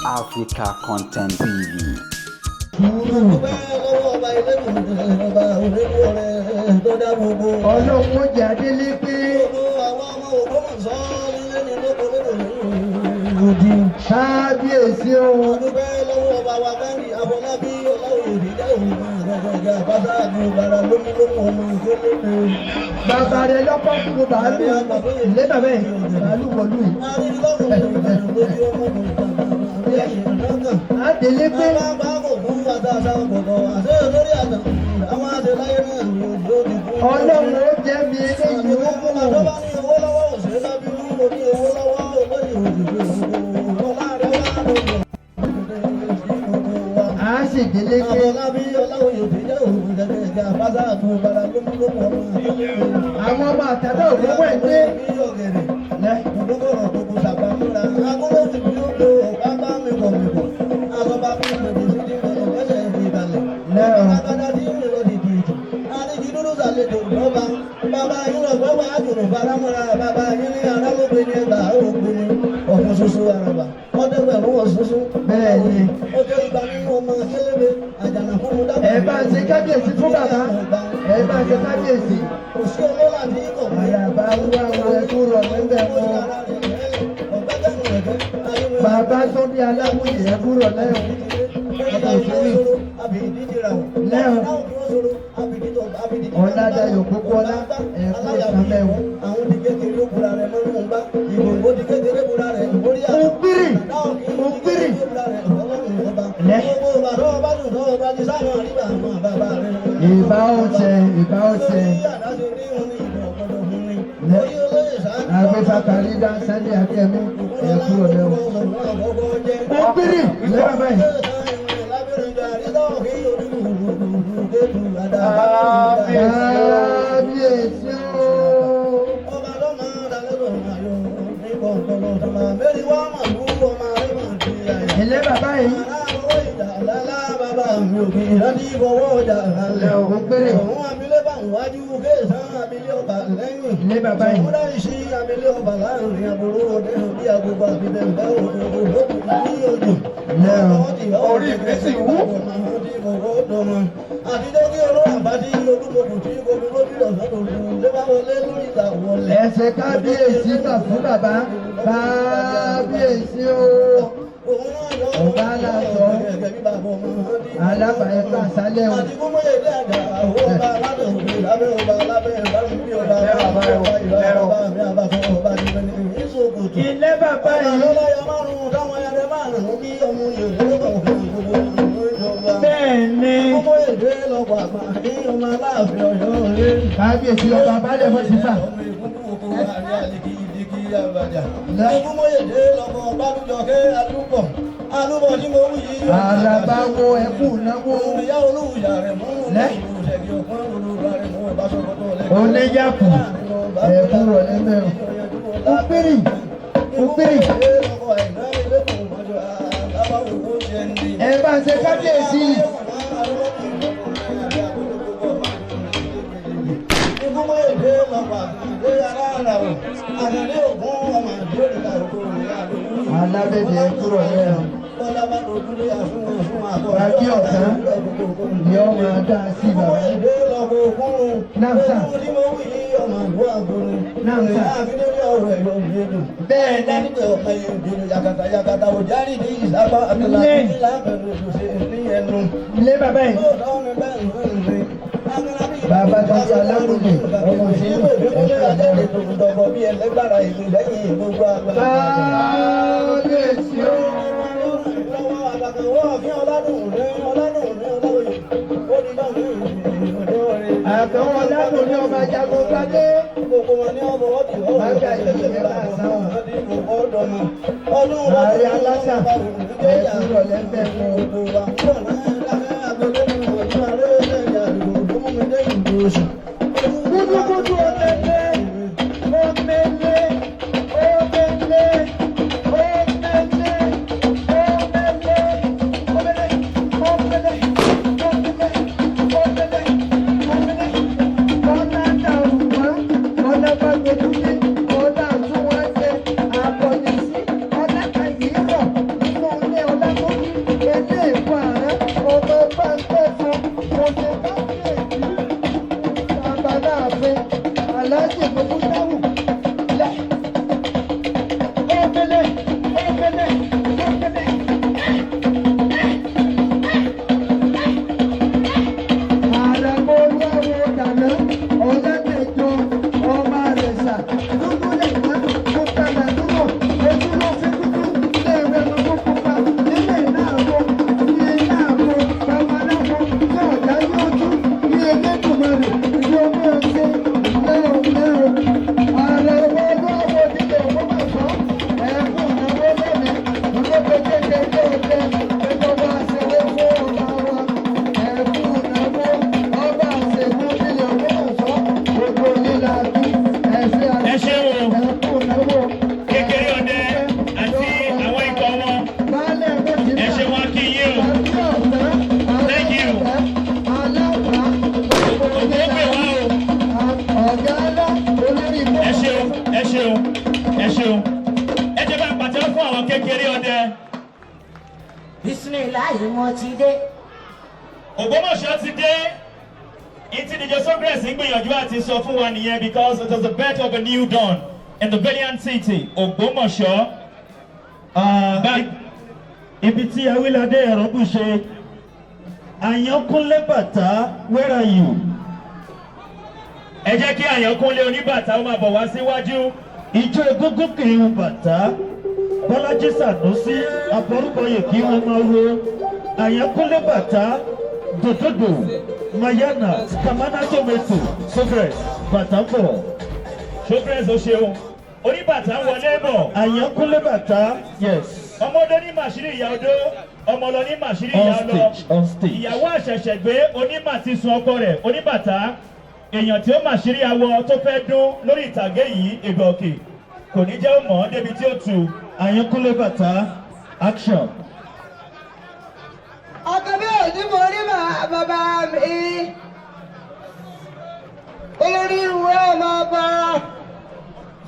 Africa Content TV. Dúpẹ́ lọ́wọ́ ọba Elédùmarè, ọba Olódùmarè tó dá gbogbo. Ọlọ́run ó jẹ́ adélé pé. Gbogbo àwọn ọmọ Ògbómọ̀ṣọ́ nílé ní lóko lódò lódì. Kábíyèsí o. Dúpẹ́ lọ́wọ́ ọba wa Bẹ́ẹ̀ni Afọlábí Ọláwòye ìdíjà òun àgbàgbà àbáṣà àgbàrá lómúlómú ọmọ ìgbélé. Bàbá rẹ̀ lọ́kọ́ fún bàálù ilé bàbá ẹ̀ bàálù wọ̀lú yìí. Adélé pé. Ọlọ́run ó jẹ́ mi eléyìí ó kù. A sì délé pé. Àwọn ọmọ àtàlẹ́ òkú wẹ̀ dé. Lẹ́. Lẹ́ o. Bàbá yín lọ gbọ́ wá jùlọ faramọ́ra, bàbá yín ní arálógbé ní ẹgbàá ògbé ní ọ̀kan ṣoṣo àràbà ọ̀dẹ́gbẹ̀rún ọ̀ṣoṣo. Bẹ́ẹ̀ ni. Ó jẹ́ ìgbà nínú ọmọ akélébé àjànàkú mú dábàá. Ẹ bá ń ṣe kábíyèsí fún bàbá. Ẹ bá ń ṣe kábíyèsí. Kò sí ọlọ́lá tí kò wáyé. Àyàbá wá wọn ẹkú rọ̀ níbẹ̀ wọn. Bàbá tó bí aláwòye ẹkú rọ̀ lẹ́yìn. Ọba òṣèré. Lẹ́hìn. Ọ̀làdàyọ̀ Pópóọlá ẹ̀kú ìsàmẹ́wò. Àwọn di kékeré búra rẹ̀ mọ́nú ń bá. Ìgbòho di kékeré búra rẹ̀ lórí àwọn. Ògbírì ògbírì. Lẹ́. Ìbá ọ̀sẹ̀ ìbá ọ̀sẹ̀. Lẹ́. Àgbẹ̀fàkàrídà Sunday Akẹ́mi ẹ̀kú ọ̀lẹ́wò. Ògbírì lẹ́ bàbá yìí. Kábíyèsí o. Ilé bàbá yìí. Ògbérè. Ilé bàbá yìí. Lẹ́ o. Orí mi sì wú. Ẹsẹ̀ kábíyèsí bà fún bàbá. Kábíyèsí o. Ọba aláṣọ. Alábàáyé àṣálẹ̀ o. Ilé bàbá yìí. Bẹ́ẹ̀ ni. Kábíyèsí ọba Balẹ̀ mọ́ sí fà. Àràbà wo ẹkú náwó. Lẹ́. Oníyàpù ẹ̀kú rọ̀lẹ́ mẹ́rin. Ògbírì ògbírì. Ẹ bá ń ṣe kábíyèsí. Alábẹ̀dẹ̀ ẹ̀kú rọ̀lẹ́ o. Bàbí ọ̀tán ni ọ máa dá sí bàbá. Náà sà. Náà sà. Bẹ́ẹ̀ ni. Ilé bàbá yìí. Bàbá tó ń jẹ́ aláwòye ọmọ òṣèlú ẹ̀kọ́ ọ̀dọ́. Kábíyèsí o. Àtàwọn ọ̀làdùn ní ọba jagun gbadé. Bàbá yìí ẹ bá sáwọn. Ààrẹ aláṣà ẹ̀kú rọ̀lẹ́ ń bẹ̀ fún un. Gúdúgúdú omele omele omele omele omele omele omele omele omele omele. Bọ́lá dàrú wá, bọ́lá bá gbẹdúdé, bọ́lá tún wá ṣe àbọ̀nìsí, ọlá kàyí rọ̀ nínú ilé. fún àwọn kékeré ọdẹ. Bisimilahi, mo ti dé. Ògbómọ̀ṣọ́ ti dé. Ìtì DJ Socrates ń gbìyànjú àti sọ fún wa nìyẹn, because it is the birth of a new dawn in the valiant city Ògbómọ̀ṣọ́. Ibi tí Awilade ẹ̀rọ bù ṣe, Àyànkúnlé Bàtà, where are you? Ẹ jẹ́ kí Àyànkúnlé oníbàtà ó máa bọ̀ wá síwájú. Ìjọ egúngún kì í hun bàtà, Bọ́lájí Sànúsí àbọ̀rúbọyè kì í hun máa wo. Àyànkúnlé Bàtà, dòdòdò mayana kamana tomato, Socrates, bàtà ń bọ̀. Socrates, ó ṣeun, oníbàtà ń wọlé bọ̀. Àyànkúnlé Bàtà, yes. Ọmọdé ní màṣírí ìyá odó, ọmọlọ ní màṣírí On ìyá ọlọ. stage, on stage. Ìyàwó àṣẹ̀ṣẹ̀gbé onímà ti sun ọkọ rẹ̀ oníbàtà, èèyàn tí ó màṣírí awọ tó fẹ́ dún lórí ìtàgé yìí, ìgbà òkè kò ní jẹ́ ó mọ̀ ọ́ débi tí ó tu. Àyànkúnlé Bàtà, action. Àkàbí òní mo rí bàbá mi. Olórí ìwé ọmọ ọba.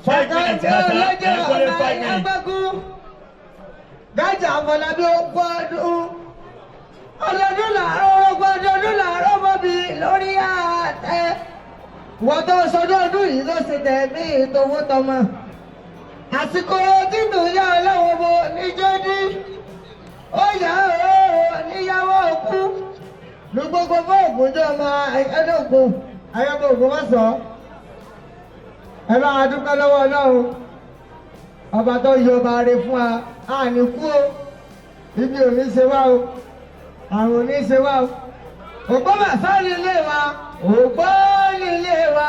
5 minutes, Àkàbí Bàtà. ọlọ́jọ́ Àyànkúnlé, ọmọ 5 minutes. ẹgbẹ́gún. Gájà Àfọlábí, ogún ọdún. Ọdọọdún làárọ̀, ogún ọdọọdún làárọ̀ mọ́bi lórí àtẹ. Wọ́n tó sọdún ọdún yìí ló ṣe tẹ̀mí ìtòwó tọmọ. Àsìkò títún yá ọlọ́wọ́ bo níjọ́ dí. Ó yà ó níyàwó òkú. Lu gbogbo fóògùn jọ ọmọ ẹ̀ẹ́dọ́gbọ̀n ayọ́bọ̀ ògùn má sọ. Ẹ bá a dúpẹ́ lọ́wọ́ Ọlọ́run. Ọba tó yọ ọba rẹ fún wa, a ní kú o. Ibi ò ní ṣe wá o. Àrùn ò ní ṣe wá o. Ògbómọ̀ṣọ́ nílé wa. Ògbó nílé wa.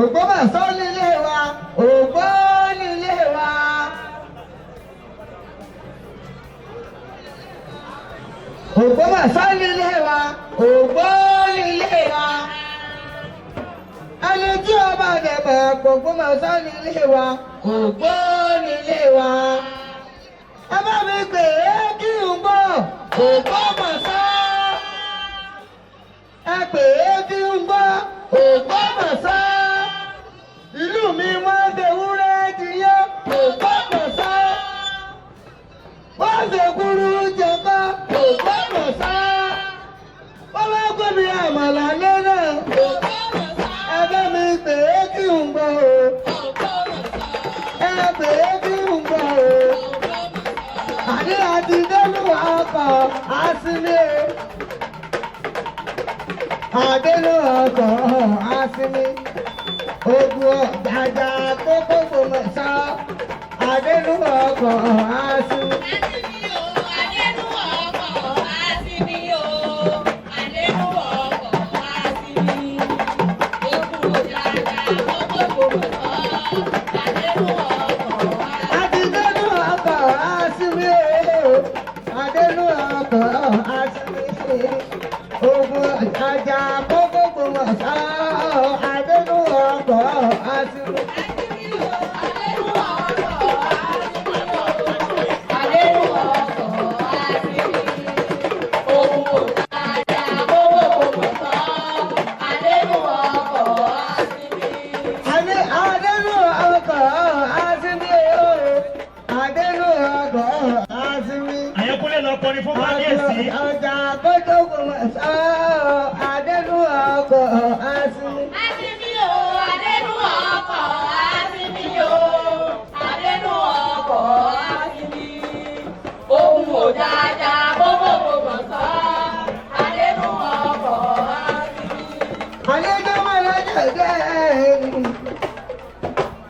Ògbómọ̀ṣọ́ nílé wa. Ògbó nílé wa. Ògbómọ̀ṣọ́ nílé wa. Ògbó nílé wa. Ẹni tí ọba dẹ̀bẹ̀, Ògbómọ̀ṣọ́ nílé wa. Ògbó nílé wa. Ẹ bá mi pè é kí n gbọ́. Ògbómọ̀ṣọ́. Ẹ pè é kí n gbọ́. Ògbómọ̀ṣọ́. Ìlú mi wọ́n ń fewúrẹ́ jiyán. Ògbómọ̀ṣọ́. Wọ́n ń fèkúrú jẹ̀kọ́. Ògbómọ̀ṣọ́. Wọ́n bá gbé mi àmàlà lẹ́nà. Ẹ bá mi pè é kí n gbọ́ o. Ẹ pè é kí n gbọ́ o. Àní àti délùwà ọkọ̀ àsìmí o. Àdélùwà ọkọ̀ àsìmí. Ogun ọ̀gbàjà tó gbogbo mọ̀ṣọ́. Àdélùwà ọkọ̀ àsìmí. Àsìmí o, àdénú ọkọ̀, àsìmí o, àdénú ọkọ̀, àsìmí. Okùn òjàjà gbogbo mọ̀ṣọ́, àdénú ọkọ̀, Àti délùwà ọkọ̀ àsìmí o. Àdélùwà ọkọ̀ àsìmí. Ogun ọ̀gbàjà tó gbogbo mọ̀ṣọ́. Àdélùwà ọkọ̀ àsìmí. Àsìmí o, àdénú ọkọ̀, àsìmí o, àdénú ọkọ̀, àsìmí. Okùn òjàjà gbogbo mọ̀ṣọ́, àdénú ọkọ̀, àsìmí. Àní àdénú ọkọ̀ àsìmí o. Àdénú ọkọ̀ àsìmí. Àyànkúnlé lọ kọrin fún kábíyèsí. Ọjà kójókòó sọ àdénú ọkọ̀ àsìmí. Àsìmí o, àdénú ọkọ̀, àsìmí o, àdénú ọkọ̀, àsìmí. Ohun òjàjà gbogbo sọ, àdénú ọkọ̀, àsìmí. Àlejò máa jẹjẹ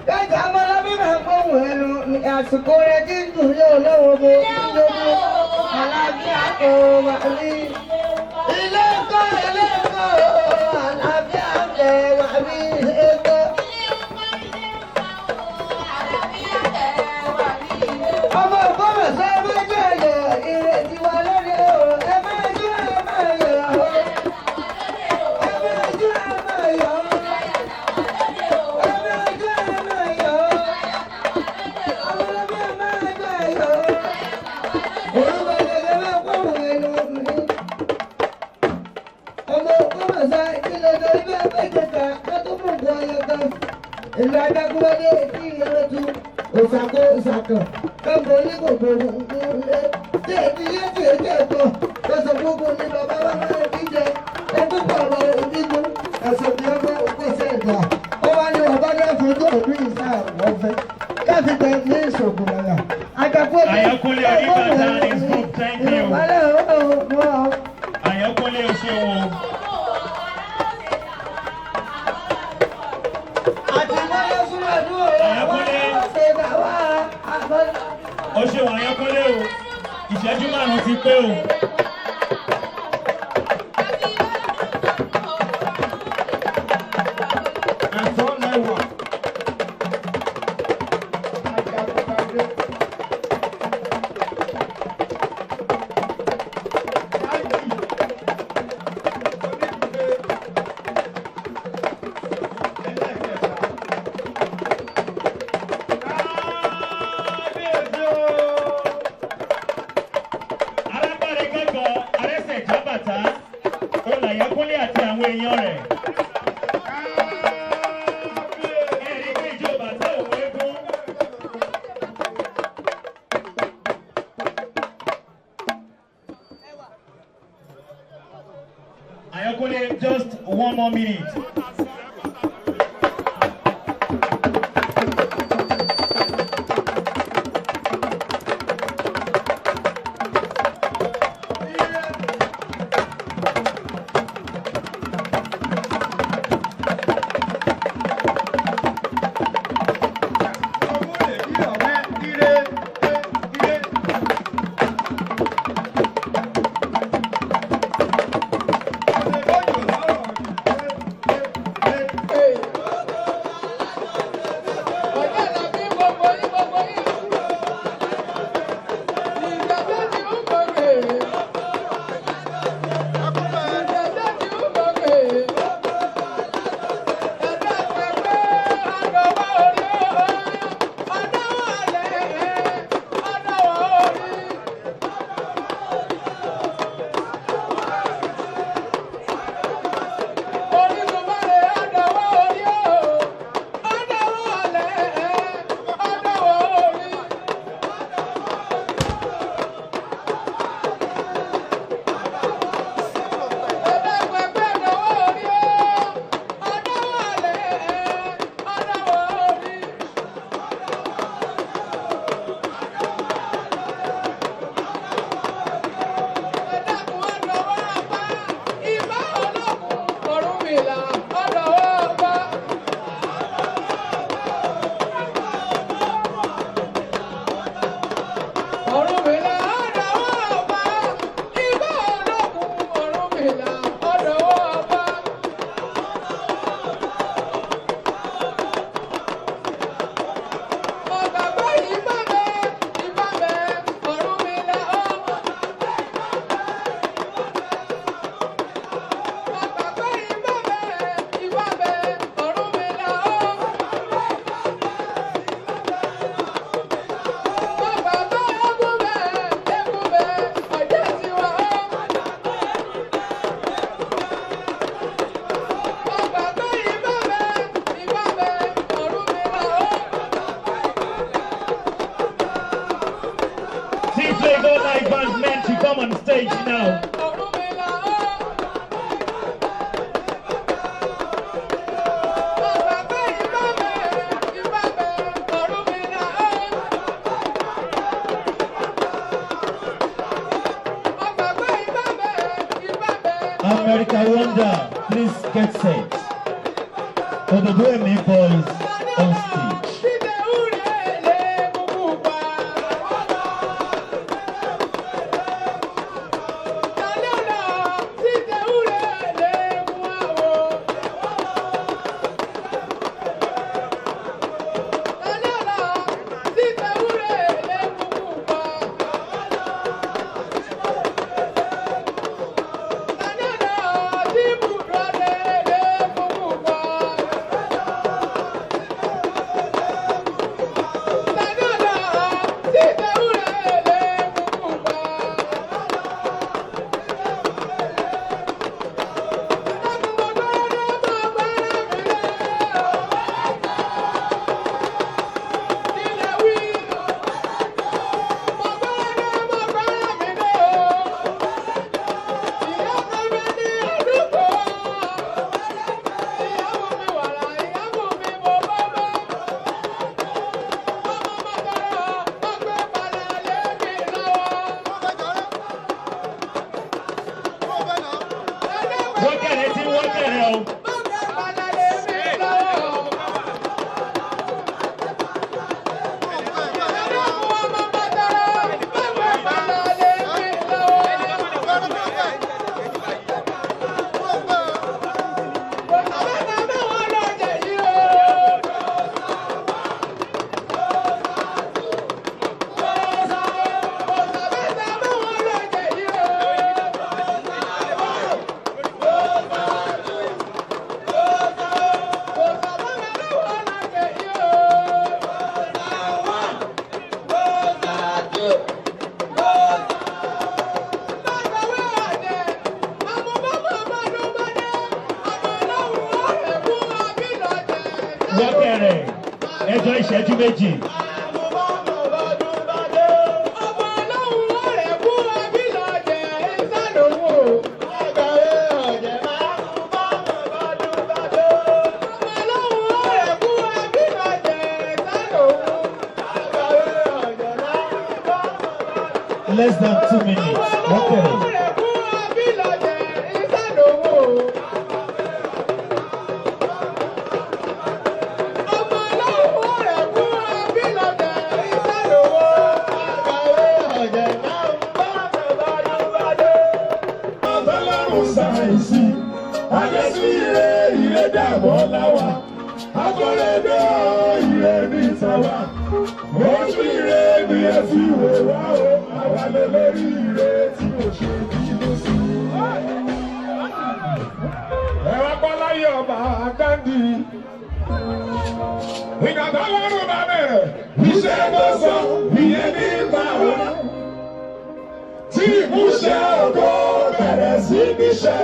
jẹjẹ amọ̀lábí máa gbóhùn ẹnu ní àsìkò rẹ̀ tí ń dùn yóò lọ́wọ́ bo nítorí àlàáfíà kò wà ní. Ilé ńkọ́, ilé ńkọ́, àlàáfíà kò wà ní ètò. Ọmọ Ògbómọ̀ṣọ́, ẹ má jẹ́ ẹ̀yọ̀ ìrètí wa lóde o, ẹ má jẹ́, ẹ má yọ̀ o. Ẹ má jẹ́, ẹ má yọ̀ o. Ẹ má jẹ́, ẹ má yọ̀ o. Ọmọlẹ́bí, ẹ má jẹ́ ẹ̀yọ̀ o. Orúkọ gẹ́gẹ́ bá kóhùn ẹnu mi. Ọmọ Kérétú, Òṣàkó Òṣàkàn, Kẹ́ńbó onígbògbò ńlẹ̀, tí èdè yé tí èdè ẹ̀tọ́, tẹ̀sán gbogbo ní bàbá wa máa ń jẹ, ogún pọ̀ ọ̀rọ̀ onígun, ẹ̀sùn ní ọgbọ́n ògbésẹ̀ ẹ̀dá. Ó wá ní ọba ní àfojú ọdún ìsá ọ̀fẹ́, káfí tẹ ní ìṣògùn lọ́la. Àjàkú Àyànkúnlé Oníbàtà and his group, thank you. Ìrọ̀lẹ́ ọ̀hún. Àyànkúnlé o ṣeun o. Àti wọlé súnmọ́dún o, wọ́n ṣe bá wá àbọ̀. O ṣeun Àyànkúnlé o. Ìṣẹ́jú 5 ti pé o. Ẹ̀sọ́ lẹ́wà. Kábíyèsí o. Arábáre kẹ́kọ̀ọ́ Arẹ́sẹ̀ Jábàtà, Olàyẹ́kúnlé àti àwọn èèyàn rẹ̀. Ẹ̀rí pé ìjọ bàtà òun eégún. Àyànkúnlé, just one more minute. T-Flavor Live Band meant to come on stage now. America Wonder, please get set. Ododo Emi boys on stage. Thank you. kejì. Less than 2 minutes. Okay. Ojú ire ni ẹ fi wò wá o, àwa lè lórí ire tí kò ṣe bínú sí. Ẹ wá gbọ́ láyé ọba Gandhi. Ìgbà tó lọ́rùn bá bẹ̀rẹ̀, iṣẹ́ tó sọ ìyẹn nípa wa. Tí ìmúṣẹ ògo bẹ̀rẹ̀ sí níṣẹ́.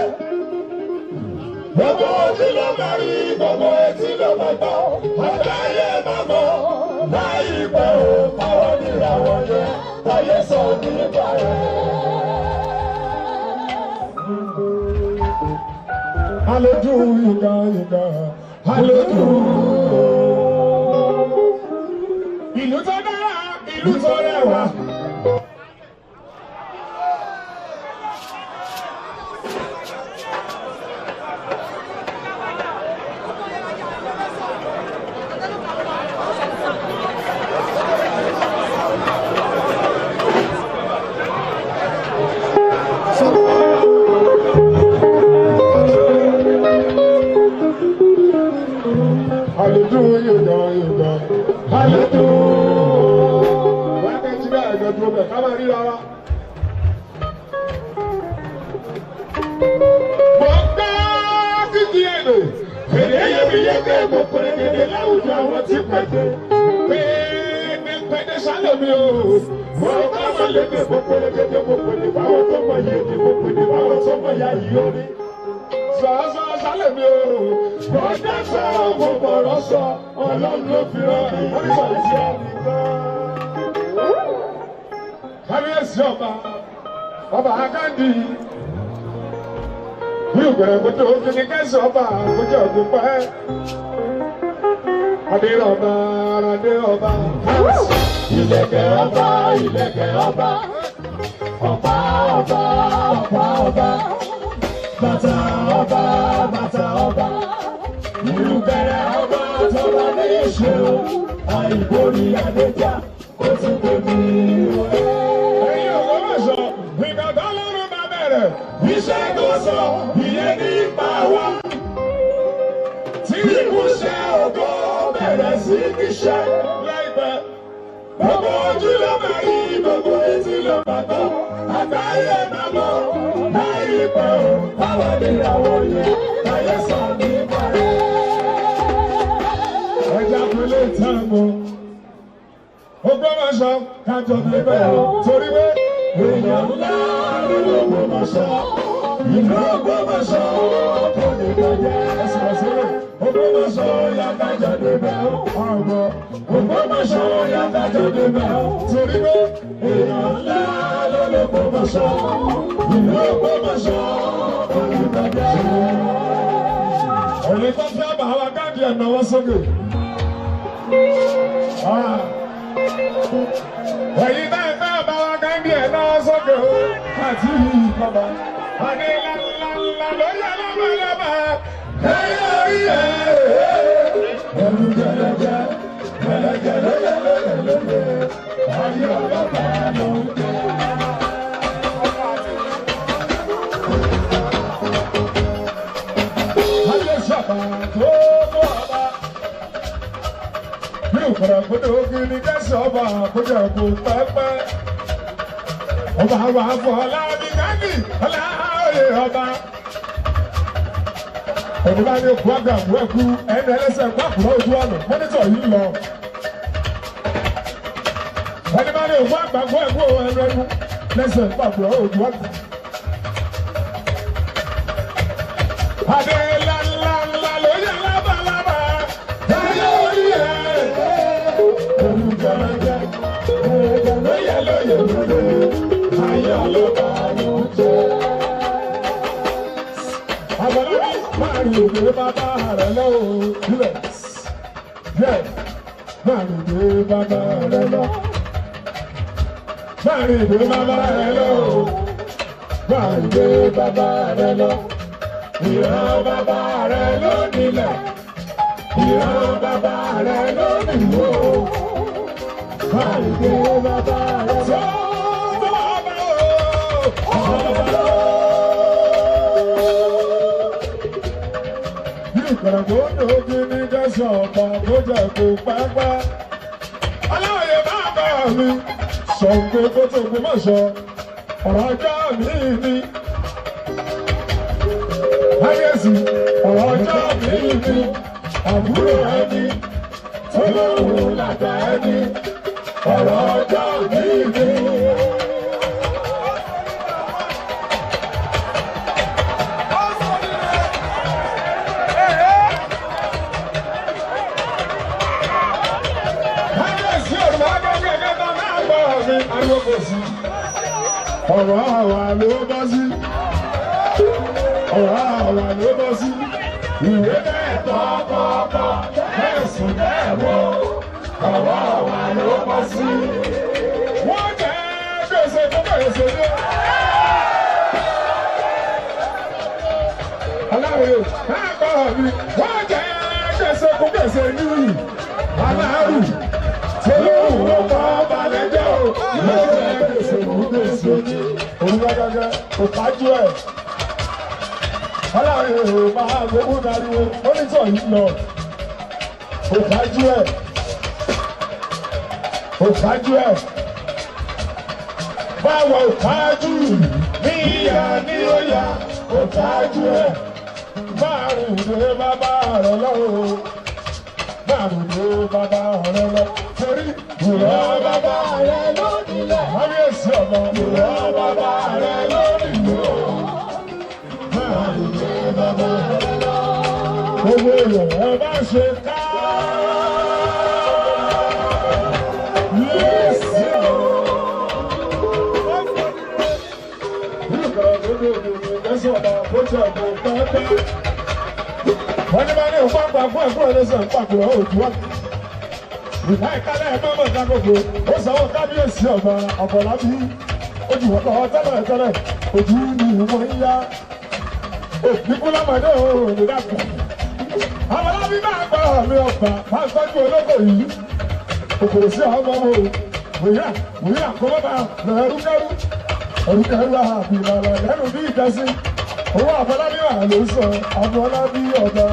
Gbogbo ojú ló máa rí, gbogbo etí ló máa gbọ́, àgbáyé máa mọ̀. Láìpẹ́ o, báwo ni ìràwọ̀ yẹn táyé sọ nípa rẹ̀? Alójú yìgá yìgá, alójú. Ìlú tó dára, ìlú tó rẹwà. Kábíyèsí ọba, ọba Gandhi, bí ògbẹ̀rẹ̀gbẹ̀dẹ̀ òfin ní kẹ́sì ọba àkójọ ògùn pẹ́. Adé ọba, adé ọba, Ìlẹ̀kẹ̀ ọba, ìlẹ̀kẹ̀ ọba, ọ̀pá ọba, ọ̀pá ọba, bàtà ọba, bàtà ọba, ìrùkẹ̀rẹ̀ ọba tó bá ní ìṣe o, àìborí adéjà, ó tún pè mí o. Ẹ̀yin Ògbómọ̀ṣọ́, ìgbà tó lọ́rùn bá bẹ̀rẹ̀, iṣẹ́ tó sọ ìyẹn nípa wa. Tí ìmúṣẹ ògo bẹ̀rẹ̀ sí níṣẹ́ láìpẹ́. Gbogbo ojú ló máa rí, gbogbo etí ló máa gbọ́, àgbáyé máa mọ̀ láìpẹ́ o. Báwo ni ìràwọ̀ yẹn láyé sọ nípa rẹ̀? Ẹja kò lè tán o. Ògbómọ̀ṣọ́ kájọ débẹ̀ o, torí pé Èèyàn ńlá nínú Ògbómọ̀ṣọ́, ìlú Ògbómọ̀ṣọ́ kò ní bàjẹ́. Ẹ̀sìn ọ̀sẹ̀ Ògbómọ̀ṣọ́ yá kájọ débẹ̀ o. ọ̀gbọ́n. Ògbómọ̀ṣọ́ yá kájọ débẹ̀ o. Torí pé Èèyàn ńlá ló l'Ògbómọ̀ṣọ́, ìlú Ògbómọ̀ṣọ́ kò ní bàjẹ́. òní tó fẹ́ bá wa Gandhi ẹ̀ náwó sókè. Ẹ̀yin náà fẹ́ bá wa Gandhi ẹ̀ náwó sókè o. Àti bàbá. Àní ńláńláńlá lórí alábàlábà. Ẹyẹ orí ẹ̀. Ẹ̀rù jẹlẹjẹ, jẹlẹjẹ lóye lóye lóye, ayé ọlọ́pàá ló ń jẹ. Ayé sábà tó mú ọba. Bí òkúra kí ni kẹ́sì ọba àkójọ kò pẹ́pẹ́. Ọba wa fọ Ọlábí Gandhi, Ọláòyè ọba. Òní bá ní òkú àgbà àbúrò ẹ̀kú ẹni ẹlẹ́sẹ̀ gbàkúrọ̀ ojú ọ̀nà mọ́nítọ̀ yìí lọ. Ẹni bá ní òkú àgbà àbúrò ẹ̀kú ẹnu ẹnu lẹ́sẹ̀ gbàkúrọ̀ ojú ọ̀nà. Adé ńláńláńlá lóye lábalábá. Ẹyẹ orí ẹ̀. Gẹ̀rẹ́gẹ́ gẹ̀rẹ́gẹ́ lóye lóye lóye ayé ọlọ́ba ló ń jẹ́. Àbọ̀lábí máa rìn òde bàbá rẹ̀ lọ o. Ilẹ̀ yẹ máa rìn òde bàbá rẹ̀ lọ. Máa rìn òde bàbá rẹ̀ lọ o. Máa rìn òde bàbá rẹ̀ lọ. Ìran bàbá rẹ̀ ló nílẹ̀. Ìran bàbá rẹ̀ ló níwò. Máa rìn òde bàbá rẹ̀ lọ. Bàbá o, bàbá o. Ìkàràgbọ́dọ̀ ní gẹ́sàn ọ̀pá tó jẹ́ kó pápá. Aláwòye máa bá mi sọ̀gbẹ́ kó tó gbé mọ̀ sọ. Ọ̀rọ̀ ọjọ́ mi ni. Kábíyèsí, ọ̀rọ̀ ọjọ́ mi ni. Àbúrò ẹni tó lóhùn làgbà ẹni. Ọ̀rọ̀ ọjọ́ mi ni. Kábíyèsí ọ̀rọ̀ akẹ́kẹ̀kẹ́ bá máa gbọ́ mi ariwo kò sí. Ọ̀rọ̀ àwa ló bọ́ sí. Ọ̀rọ̀ àwa ló bọ́ sí. Ìwé bẹ́ẹ̀ tọ́kọ̀ọ̀kọ̀ bẹ́ẹ̀ sùn bẹ́ẹ̀ wọ́. Ọ̀rọ̀ àwa ló bọ́ sí. Wọ́n jẹ́ gbèsè fún gbèsè ní. Aláwòye máa gbọ́ mi. Wọ́n jẹ́ gbèsè fún gbèsè ní. Aláàrù olóhùn ọkọ̀ balẹ̀ jẹ́ o. Yóò jẹ́ gbèsè fún gbèsè ní. Olúwa gẹ́gẹ́ kò kájú ẹ̀. Aláwòye ò máa gbogbo dariwo onítọ̀ yìí lọ. Kò kájú ẹ̀. Kò kájú ẹ̀. Báwo ò kájú ní ìyá ní ó yá kò kájú ẹ̀. Márùn dé bàbá rẹ̀ lọ́wọ́. Márùn dé bàbá rẹ̀ lọ. Torí ìrọ̀ bàbá rẹ̀ ló nílẹ̀. Kábíyèsí ọ̀nà ìrọ̀ bàbá rẹ̀ ló nílò. Márùn dé bàbá rẹ̀ lọ. Gbogbo èèyàn ẹ bá ṣe ká. Yéèsì o. Wọ́n ní bá ní òpá àgbà fún ẹ̀kú ẹ̀lẹ́sẹ̀ ń pàkúrọ̀ òjò wá. Ìlà ìkálẹ̀ ẹ̀ mọ́mọ́ ìdákòkò, ó sanwó kábíyèsí ọ̀gá ọ̀bọ̀lábí. Ojú wọ́n lọ́wọ́ tẹ́lẹ̀ tẹ́lẹ̀, ojú ni ìwọ̀n ń yá. Òkú lámàdé òun lè dàpọ̀. Àbọ̀lábí máa gbọ́ àmì ọ̀gbà, máa ń tọ́jú olóko yìí. Òkòrò sí àwọn ọmọ wòyà wòyà kó má bàa lọ ẹrúkẹrú. Ẹrúkẹrú àbìlàlà lẹ́nu bí ìdásí. Owó Àbọ̀lábí wà ló sọ, Àbọ̀lábí ọba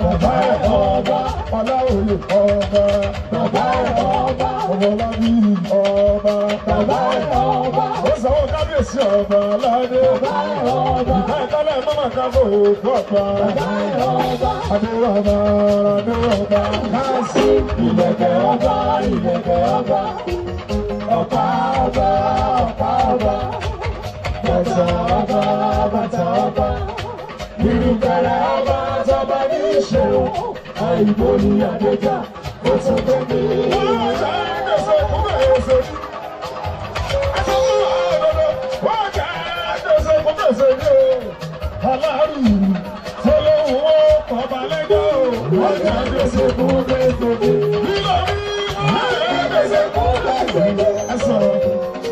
bàbá ẹ̀ ọba, Ọláòyè ọba, bàbá ẹ̀ ọba, Àbọ̀lábí ọba, bàbá ẹ̀ ọba. Ó sanwó kábíyèsí ọba aládé, bàbá ẹ̀ ọba. Ìgbà ìkálẹ̀ mọ́mọ́ kábò òkú ọba, bàbá ẹ̀ ọba. Adérọ̀bà Adérọ̀bà káàsì. Ìlẹ̀kẹ̀ ọba, ìlẹ̀kẹ̀ ọba, ọ̀pá ọba, ọ̀pá ọba, bàtà ọba, bàtà ọba, ìrùkẹ̀rẹ̀ ọba tọba ní ìṣòro, àìbò ní àdéjà, ó tún gbé mi. Wọ́n jẹ́ gbèsè fún gbèsè ní. Àtúntò àdòdò, wọ́n jẹ́ gbèsè fún gbèsè ní o. Aláàrù tó lóhùn ó kọ̀ọ̀bà lẹ́jọ́ o. Wọ́n jẹ́ gbèsè fún gbèsè ní. Lílọ rí wọ́n jẹ́ gbèsè Fún gbèsè ní. ẹ sọ̀rọ̀.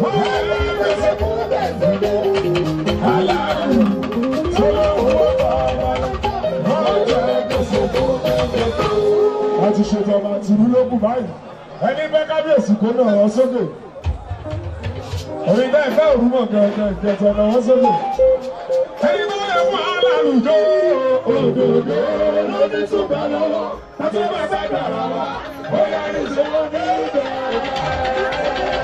Wọ́n jẹ́ gbèsè Fún gbèsè ní. aláàrù tó lóhùn ó kọ̀ọ̀bà lẹ́jọ́. Wọ́n jẹ́ gbèsè Fún gbèsè ní. a ti ṣètò ọba tìlú lókun báyìí ẹni bẹ́ kábíyèsí kó náà wọ́n sókè orin bẹ́ẹ̀ fẹ́ òrùmọ̀ gẹ̀gẹ̀ ìjẹta náà wọ́n sókè ẹni tó lè fún alálùjọ Òdòdó lóní túbà lọ́wọ́, àtúbà sàgbàrà wa, ó yá ìṣó ní ìbẹ̀rẹ̀.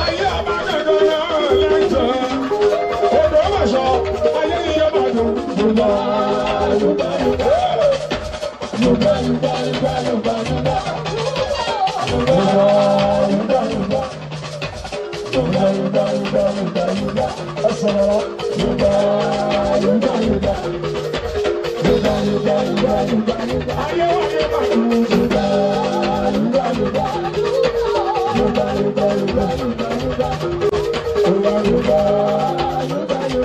Ayé ọba gẹ̀gẹ̀ náà lẹ́jọ́. Odò ọmọṣọ, ayé yíyọ bàdùn. Yorùbá, Yorùbá, Yorùbá. Yorùbá, Yorùbá, Yorùbá, Yorùbá, Yorùbá. Yorùbá, Yorùbá, Yorùbá. Yorùbá, Yorùbá, Yorùbá, Yorùbá, Yorùbá. Ẹ sọ̀rọ̀. Yorùbá, Yorùbá, Yorùbá. Yorùbá, Yorùbá, Yorùbá, Yorùbá, Yorùbá. Ayé wáyé máa kú. Yorùbá, Yorùbá, Yorùbá. Yorùbá, Yorùbá, Yorùbá, Yorùbá, Yorùbá. Yorùbá, Yorùbá, Yorùbá, Yorùbá.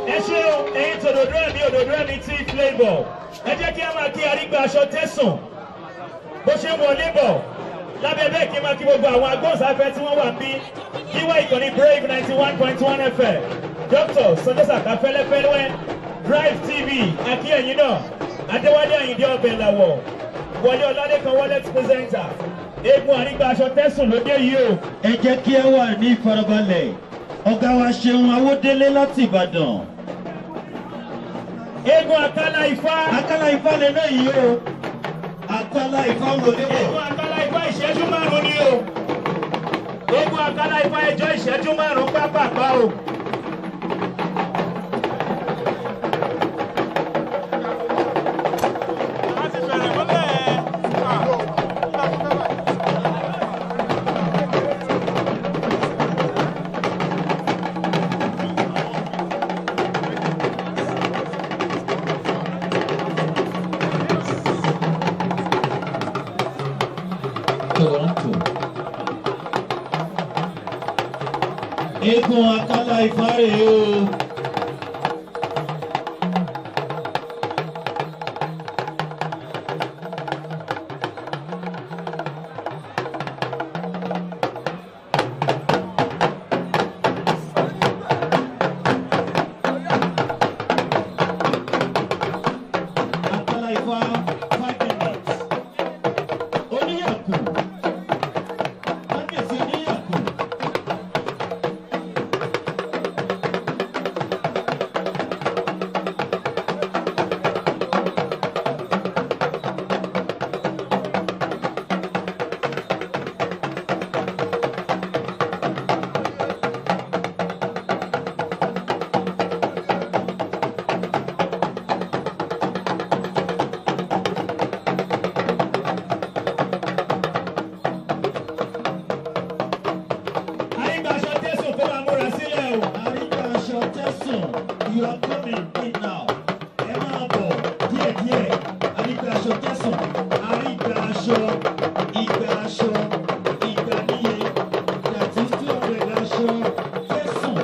Ẹ ṣe o, ẹ̀yin tòdòdó ẹ̀mí òdòdó ẹ̀mí tí flavour. Ẹ jẹ́ kí a máa kí arígbà aṣọ tẹ̀sán bó ṣe ń wọlé bọ̀. Lábẹ́ bẹ́ẹ̀ kí n máa kí gbogbo àwọn agbóhùnsáfẹ́ tí wọ́n wà ń bí. Yíwá ìkànnì Brave 91.1 FM. Dr. Sọjọ́sàká Fẹ́lẹ́fẹ́lẹ́ Drive TV àkí ẹ̀yin náà. Adéwálé Àyìndé ọbẹ̀ làwọ̀. Wọlé Ọládékan Wallet presenter. Eégún arígbà aṣọ tẹ̀sán ló dé yìí o. Ẹ jẹ́ kí ẹ wà ní ìfarabalẹ̀. Ọ̀gá wa Ṣeun Awódélé láti Ìbàdàn. Eégún Akálá Ifá. Akálá Ifá lè náà yìí o. Akálá Ifá ń wọlé bọ̀. Eégún Akálá Ifá ìṣẹ́jú márùn-ún ni o. Eégún Akálá Ifá ẹjọ́ ìṣẹ́jú márùn-ún pápápá o. Eégún Akálà Ifá rèé o. Akálà Ifá 5 minutes. Oníyàkù. Kábíyèsí oníyàkù. Àrígbàṣọ tẹ̀sùn kó máa múra sílẹ̀ o. Àrígbàṣọ tẹ̀sùn, you are coming in now. Ẹ máa bọ̀ díẹ̀díẹ̀. Àrígbàṣọ tẹ̀sùn, àrígbàṣọ, ìgbàṣọ, ìgbàníye, that is 200 aṣọ tẹ̀sùn.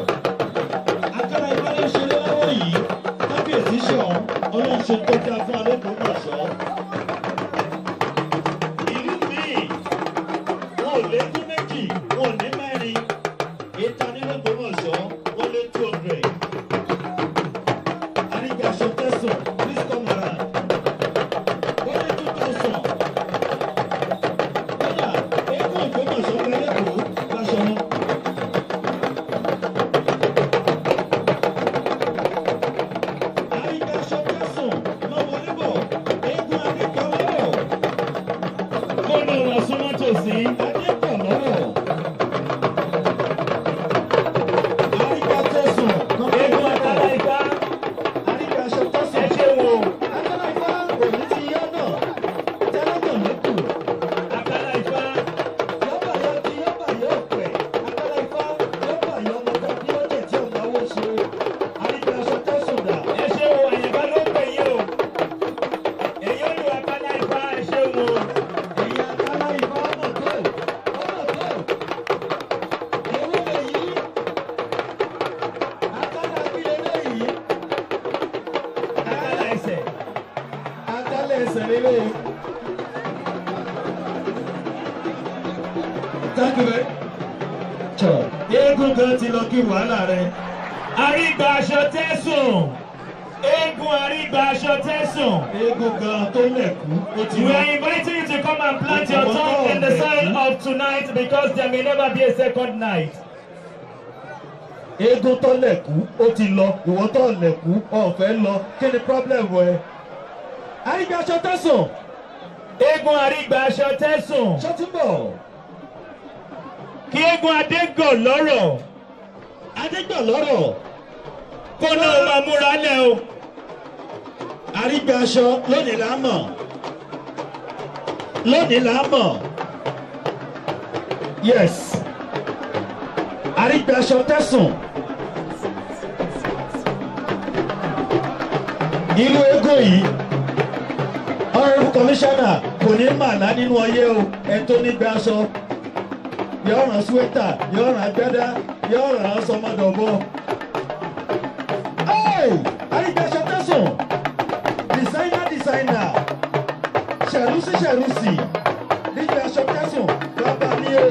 Akálà Ifá ló ṣeré lọ́wọ́ yìí. Kábíyèsí ṣọ̀ún, Ọlọ́run ṣe tó dáa fún Alógbòmọ̀ṣọ́. Ìlú míì, wọn ò lékún méjì, wọn ò ní mẹ́rin. Ìta ní Lógbómọ̀ṣọ́, wọ́n lé 200. Àrígbàṣọ tẹ̀sán, please come around. Wọ́n lé 2,000. Kódà, eégún Ògbómọ̀ṣọ́ bẹ lẹ́kọ̀ọ́ láṣọ wọn. Àrígbàṣọ tẹ̀sán, máa wọlé bọ̀, eégún Adékọ̀lọ́rọ̀. Kó ní wọn súnmọ́ tòsí. Adékọ̀lọ́rọ̀. Àrígbàtẹ̀sùn, Eégún Akálà Ifá. Àrígbàṣọ Ẹ tẹ̀sùn. ṣeun o. Akálà Ifá òní ti yọ́nà, tẹ́lẹ̀nà ló kù. Akálà Ifá. Yọ́bà yọ ti yọ́bà yọ pẹ̀. Akálà Ifá yọ́bà yọ ọmọ tó bí ọ̀jẹ̀ tí ọ̀gá owó ṣe. Àrígbàṣọ tẹ̀sùn dà. Ẹ ṣeun o, Àyànbá ló ń pè yín o. Ẹ̀yin olú Akálà Ifá, ẹ ṣeun o. Ẹ̀yin Akálà Ifá ọmọ tó, ọmọ tó. Ewé lèyí. Akálà kí leléyìí? Akálà ẹsẹ̀. Akálà ẹsẹ̀ lélẹ̀. Thank you very much. Eégún kan ti lọ kí wàhálà rẹ. Àrígbàṣọ tẹ̀sùn. Eégún Àrígbàṣọ tẹ̀sùn. Eégún kan tó lẹ̀kú ó ti We lọ. are inviting you to come and plant your tongue in the soil of tonight because there may never be a second night. Eégún tó lẹ̀kú ó ti lọ. Ìwọ tó lẹ̀kú ọ̀fẹ́ lọ. Kí ni problem ẹ? Àrígbàṣọ tẹ̀sùn. Eégún Àrígbàṣọ tẹ̀sùn. Ṣé ti ń bọ̀? Kí eégún Adégò lọ́rọ̀. Adégbọ̀lọ́rọ̀. Kó náà máa múra lẹ̀ o. Àrígbàṣọ lónìí là á mọ̀. Lónìí là á mọ̀. Yes. Àrígbàṣọ tẹ̀sùn. Irú eégún yìí, Honourable Commissioner kò ní màlá nínú ọyẹ́ o, ẹ tó nígbà aṣọ. Yóò rán sweater, yóò rán agbádá, yóò rán sọmọdọ̀bọ. Hey! Àrígbàṣọ tẹ̀sùn. Designer designer. Ṣẹ̀rúsí ṣẹ̀rúsì. Nígbà aṣọ tẹ̀sùn, bàbá mi o.